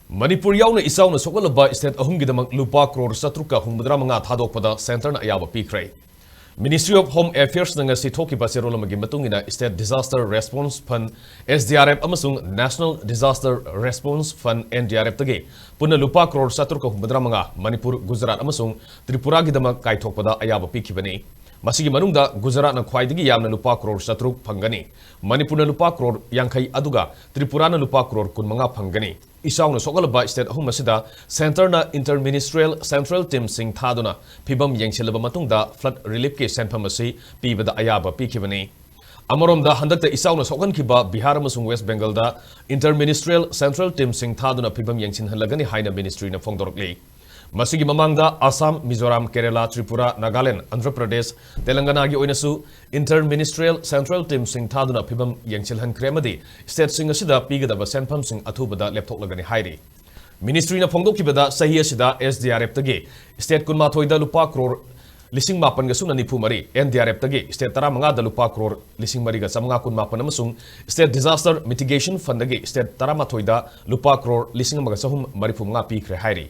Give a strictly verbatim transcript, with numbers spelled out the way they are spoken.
ꯃꯅꯤꯄꯨꯔ ꯌꯥꯎꯅ ꯏꯆꯥꯎꯅ ꯁꯣꯛꯍꯜꯂꯕ state ꯑꯍꯨꯝꯒꯤꯗꯃꯛ ꯂꯨꯄꯥ ꯀ꯭ꯔꯣꯔ ꯆꯥꯇ꯭ꯔꯨꯛꯀ ꯍꯨꯝꯐꯨꯇꯔꯥ ꯃꯉꯥ ꯊꯥꯗꯣꯛꯄꯗ centreꯅ ꯑꯌꯥꯕ ꯄꯤꯈ꯭ꯔꯦ꯫ Ministry of Home Affairsꯅ ꯉꯁꯤ ꯊꯣꯛꯈꯤꯕ ꯆꯦꯔꯣꯜ ꯑꯃꯒꯤ ꯃꯇꯨꯡ ꯏꯟꯅ, State Disaster Response Fund, S D R F, ꯑꯃꯁꯨꯡ National Disaster Response Fund, N D R Fꯇꯒꯤ ꯄꯨꯟꯅ ꯂꯨꯄꯥ ꯀ꯭ꯔꯣꯔ ꯆꯥꯇ꯭ꯔꯨꯛꯀ ꯍꯨꯝꯐꯨꯇꯔꯥ ꯃꯉꯥ ꯃꯅꯤꯄꯨꯔ, ꯒꯨꯖꯔꯥꯠ ꯑꯃꯁꯨꯡ ꯇ꯭ꯔꯤꯄꯨꯔꯥꯒꯤꯗꯃꯛ ꯀꯥꯏꯊꯣꯛꯄꯗ ꯑꯌꯥꯕ ꯄꯤꯈꯤꯕꯅꯤ꯫ ꯃꯁꯤꯒꯤ ꯃꯅꯨꯡꯗ ꯒꯨꯖꯔꯥꯠꯅ ꯈ꯭ꯋꯥꯏꯗꯒꯤ ꯌꯥꯝꯅ ꯂꯨꯄꯥ ꯀ꯭ꯔꯣꯔ ꯆꯥꯇ꯭ꯔꯨꯛ ꯐꯪꯒꯅꯤ, ꯃꯅꯤꯄꯨꯔꯅ ꯂꯨꯄꯥ ꯀ꯭ꯔꯣꯔ ꯌꯥꯡꯈꯩ, ꯑꯗꯨꯒ ꯇ꯭ꯔꯤꯄꯨꯔꯥꯅ ꯂꯨꯄꯥ ꯀ꯭ꯔꯣꯔ ꯀꯨꯟꯃꯉꯥ ꯐꯪꯒꯅꯤ꯫ ꯏꯆꯥꯎꯅ ꯁꯣꯛꯍꯜꯂꯕ state ꯑꯍꯨꯝ ꯑꯁꯤꯗ centreꯅ inter-ministerial central teamꯁꯤꯡ ꯊꯥꯗꯨꯅ ꯐꯤꯚꯝ ꯌꯦꯡꯁꯤꯜꯂꯕ ꯃꯇꯨꯡꯗ flood reliefꯀꯤ ꯁꯦꯟꯐꯝ ꯑꯁꯤ ꯄꯤꯕꯗ ꯑꯌꯥꯕ ꯄꯤꯈꯤꯕꯅꯤ꯫ ꯑꯃꯔꯣꯝꯗ, ꯍꯟꯗꯛꯇ ꯏꯆꯥꯎꯅ ꯁꯣꯛꯍꯟꯈꯤꯕ ꯕꯤꯍꯥꯔ ꯑꯃꯁꯨꯡ ꯋꯦꯁ ꯕꯦꯡꯒꯜꯗ inter-ministerial central teamꯁꯤꯡ ꯊꯥꯗꯨꯅ ꯐꯤꯚꯝ ꯌꯦꯡꯁꯤꯟꯍꯜꯂꯒꯅꯤ ꯍꯥꯏꯅ ministryꯅ ꯐꯣꯡꯗꯣꯔꯛꯂꯤ꯫ ꯃꯁꯤꯒꯤ ꯃꯃꯥꯡꯗ ꯑꯁꯥꯝ, ꯃꯤꯖꯣꯔꯥꯝ, ꯀꯦꯔꯦꯂꯥ, ꯇ꯭ꯔꯤꯄꯨꯔꯥ, ꯅꯥꯒꯥꯂꯦꯟ, ꯑꯟꯙ꯭ꯔ ꯄ꯭ꯔꯗꯦꯁ, ꯇꯦꯂꯪꯒꯅꯥꯒꯤ ꯑꯣꯏꯅꯁꯨ inter-ministerial central teamꯁꯤꯡ ꯊꯥꯗꯨꯅ ꯐꯤꯚꯝ ꯌꯦꯡꯁꯤꯜꯍꯟꯈ꯭ꯔꯦ ꯑꯃꯗꯤ stateꯁꯤꯡ ꯑꯁꯤꯗ ꯄꯤꯒꯗꯕ ꯁꯦꯟꯐꯝꯁꯤꯡ ꯑꯊꯨꯕꯗ ꯂꯦꯞꯊꯣꯛꯂꯒꯅꯤ ꯍꯥꯏꯔꯤ꯫ Ministryꯅ ꯐꯣꯡꯗꯣꯛꯈꯤꯕꯗ, ꯆꯍꯤ ꯑꯁꯤꯗ S D R Fꯇꯒꯤ state ꯀꯨꯟꯃꯥꯊꯣꯏꯗ ꯂꯨꯄꯥ ꯀ꯭ꯔꯣꯔ ꯂꯤꯁꯤꯡ ꯃꯥꯄꯟꯒ ꯁꯨꯞꯅ ꯅꯤꯐꯨ ꯃꯔꯤ, N D R Fꯇꯒꯤ state ꯇꯔꯥꯃꯉꯥꯗ ꯂꯨꯄꯥ ꯀ꯭ꯔꯣꯔ ꯂꯤꯁꯤꯡ ꯃꯔꯤꯒ ꯆꯥꯃꯉꯥ ꯀꯨꯟꯃꯥꯄꯟ ꯑꯃꯁꯨꯡ State Disaster Mitigation Fundꯗꯒꯤ state ꯇꯔꯥꯃꯥꯊꯣꯏꯗ ꯂꯨꯄꯥ ꯀ꯭ꯔꯣꯔ ꯂꯤꯁꯤꯡ ꯑꯃꯒ ꯆꯍꯨꯝ ꯃꯔꯤꯐꯨ ꯃꯉꯥ ꯄꯤꯈ꯭ꯔꯦ ꯍꯥꯏꯔꯤ꯫